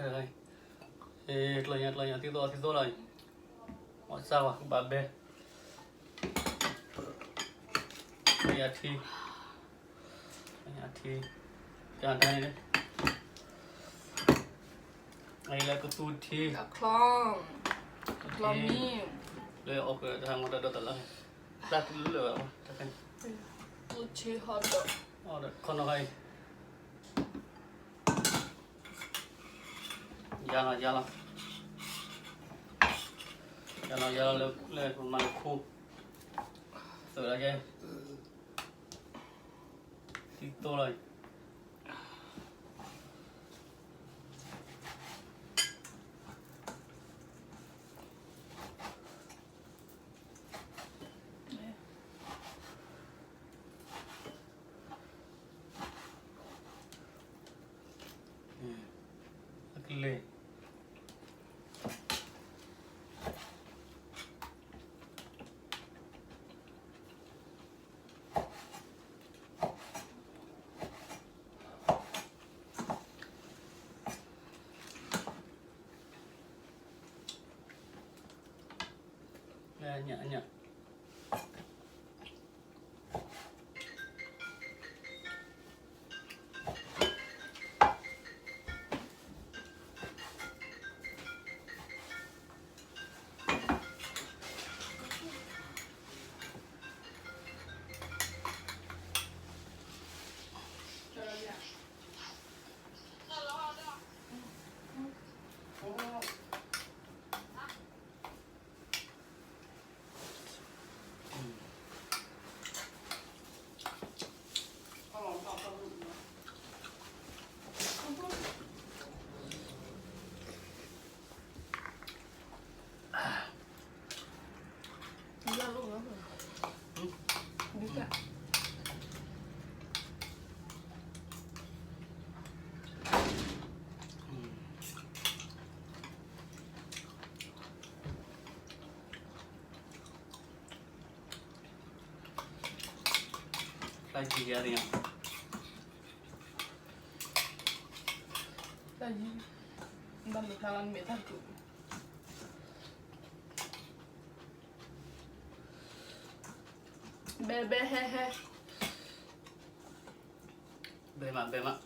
ကျီညါ ကျီညါ သံသိလီၤ သံသိလီၤ, အီၣ်စၢ်ဝဲ ကဘၣ်ဘဲ, ယၤထံ, ယၤထံ, တၢ်န့ၣ်, အံၤလၢကသူထံ, ကသူထံ, လၢအီၣ်ကတၢ်မၤတၢ်ဒီးတၢ်လၢ, တၢ်ကလုာ်လၢ, သူထံဟီဒီး, ခီနီၤခါအံၤ ယၤလီၤ ယၤလီၤ, ယၤလီၤ ယၤလီၤလၢပမၤလၢခူ, သုးလၢကဲ, သံသိလီၤအံၤ. အကလ့ၢ် ညၣ်ညၣ် တၢ်ယံၤယၤန့ၣ်, တၢ်ယံၤ, ဘၣ်မုာ်ဖျါလီၤနမဲာ်တၢ်တကူး, ဘဲဘဲဟဲဟဲ, ဘဲမး ဘဲမး.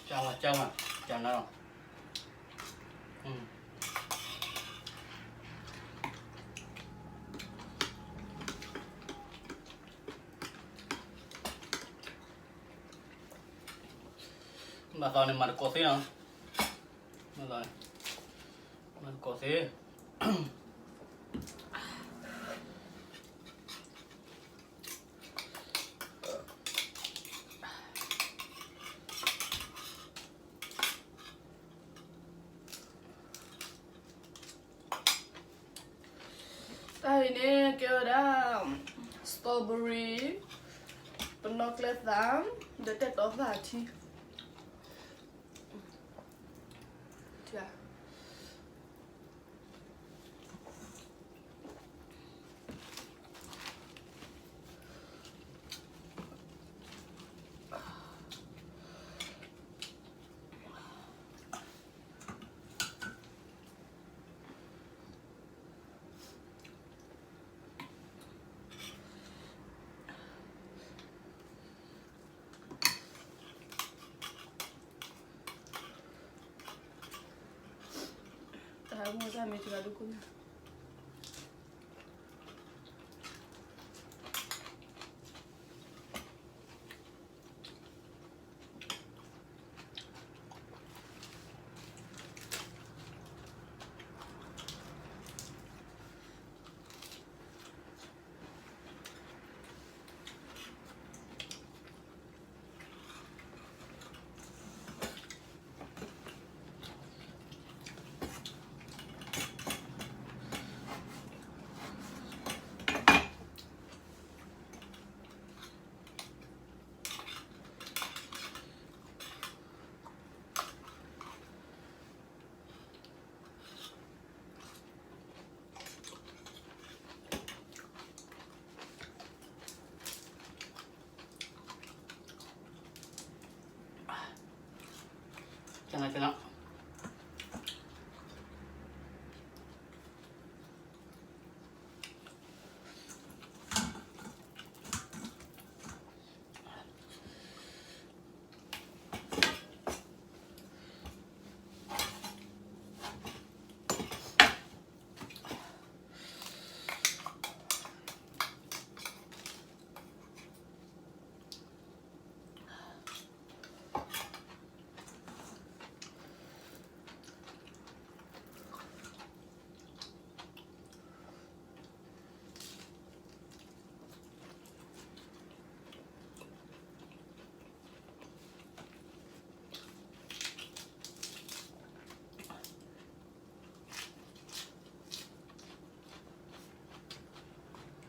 ကၢ်ဝါ ကၢ်ဝါ ကၢ်နၤလီၤ. ဘၣ်သးန့ၣ် မၤတကိးသ့နီၤ, မၤတကိးသ့. တၢ်အံၤန့ၣ် ကဲဝဲဒၣ် strawberry, ပနီၣ်ကျဲသၣ်, ဒီးတဲာ်တီသၣ်ထံ. တၢ်မ့ၢ်တၢ်မ့ၢ်တဂၤဒုးကိၢ်ညါ. တၢ် ကနကန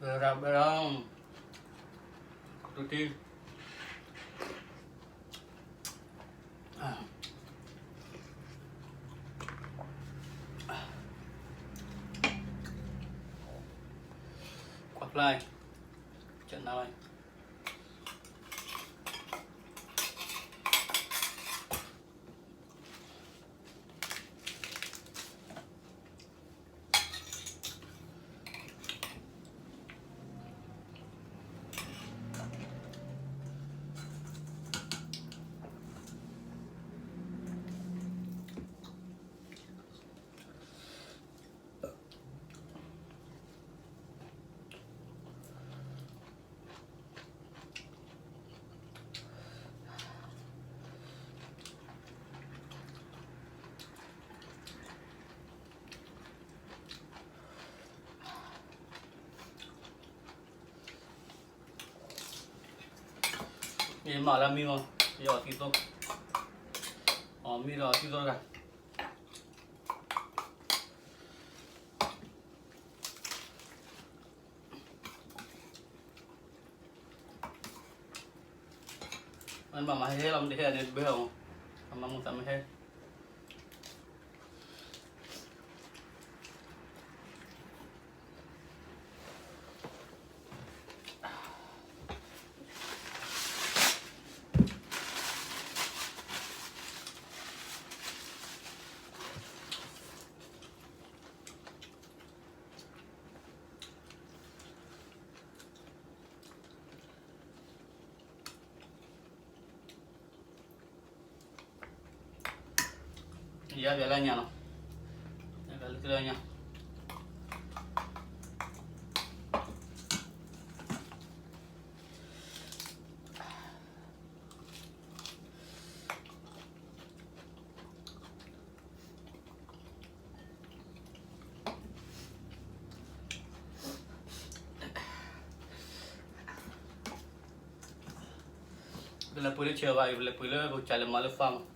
ဘဲရဘဲရ တူၢ်တံၢ် ကွၢ်ဖျါ ကနါဝဲ ယမၤလၢမံမီၢ် ယအီၣ်သံသိ, အီၣ်မံဒီးသံသိတဂၤ, မၤမၤဟဲဟဲလီၤ မ့ၢ်တဟဲန့ၣ်တဘၢအီၤ, မၤမူသးမ့ၢ်ဟဲ ယၤပျဲလၢညါနီၤ, ယၤပျဲလၢညါ. ပလဲၤပှ့ၤလၢဆဲးဘၣ်, ပလဲၤပှ့ၤလၢပကစၢ်လဲၤမၤလၢ farm မး.